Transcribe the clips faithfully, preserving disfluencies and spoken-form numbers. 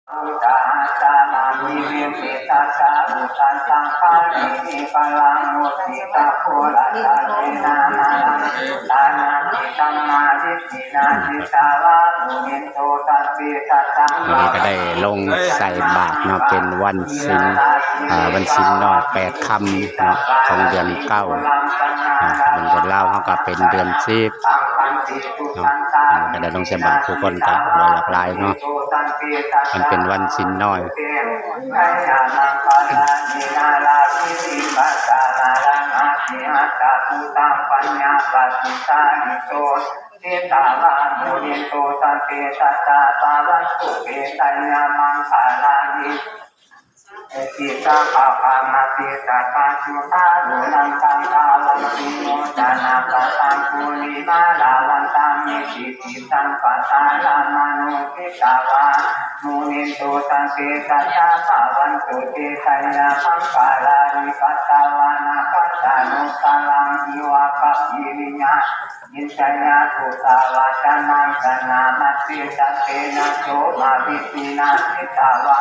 Uṭṭhahattha nābhī vippasīdassa uttariṃ paramudita. Purāṇañca puttānaṃ iddhāna jitā munindo sabbe satta. วันนี้ก็ได้ลงใส่บาตรเนาะ เป็นวันศีล อ่า วันศีลน้อยแปดค่ำเนาะ ของเดือนเก้า อ่า เป็นเดือนลาว เฮาก็เป็นเดือนสิบ เนาะ อืม ก็ได้ลงใส่บาตรผู้คนก็บ่อยากหลายเนาะ มันเป็นวันศีลน้อย Jitā munindo sabbe satta bhavantu te jayamaṅgalāni. Ukkhittakhaggamatihattha sudāruṇantaṃ dhāvantiyojanapathaṅgulimālavantaṃ iddhībhisaṅkhatamano jitavā munindo sabbe satta bhavantu te jayamaṅgalāni. Katvāna kaṭṭhamudaraṃ iva gabbhinīyā ciñcāya duṭṭhavacanaṃ janakāyamajjhe santena somavidhinā jitavā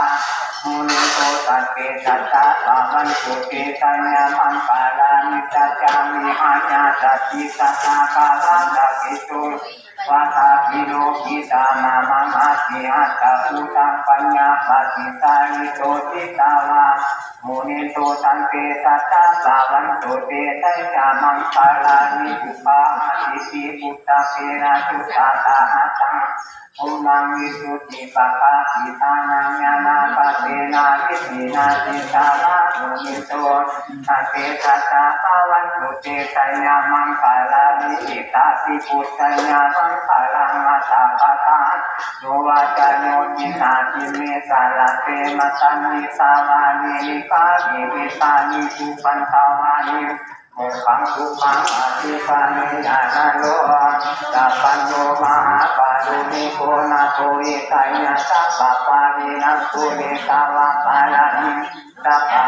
munindo sabbe satta bhavantu te jayamaṅgalāni. Saccaṃ vihāya satisattā kālakaketuṃ vādābhiropitamanaṃ atihatthasūpaññābhādhicārito jitavā munindo sabbe satta bhavantu te jayamaṅgalāni. Duggāhadiṭṭhibhujagena sudaṭṭhahatthaṃ brahmaṃ visuddhijutimiddhibakābhidhānaṃ ñāṇāgadena vidhinā jitavā munindo sabbe satta bhavantu te jayamaṅgalāni. Etāpi buddhajayamaṅgalaaṭṭhagāthā yo vācano dinadine sarate matandī hitvānanekavividhāni cupaddavāni mokkhaṃ sukhaṃ adhigameyya naro sapañño. Mahākāruṇiko nātho hitāya sabbapāṇinaṃ pūretvā pāramī sabbā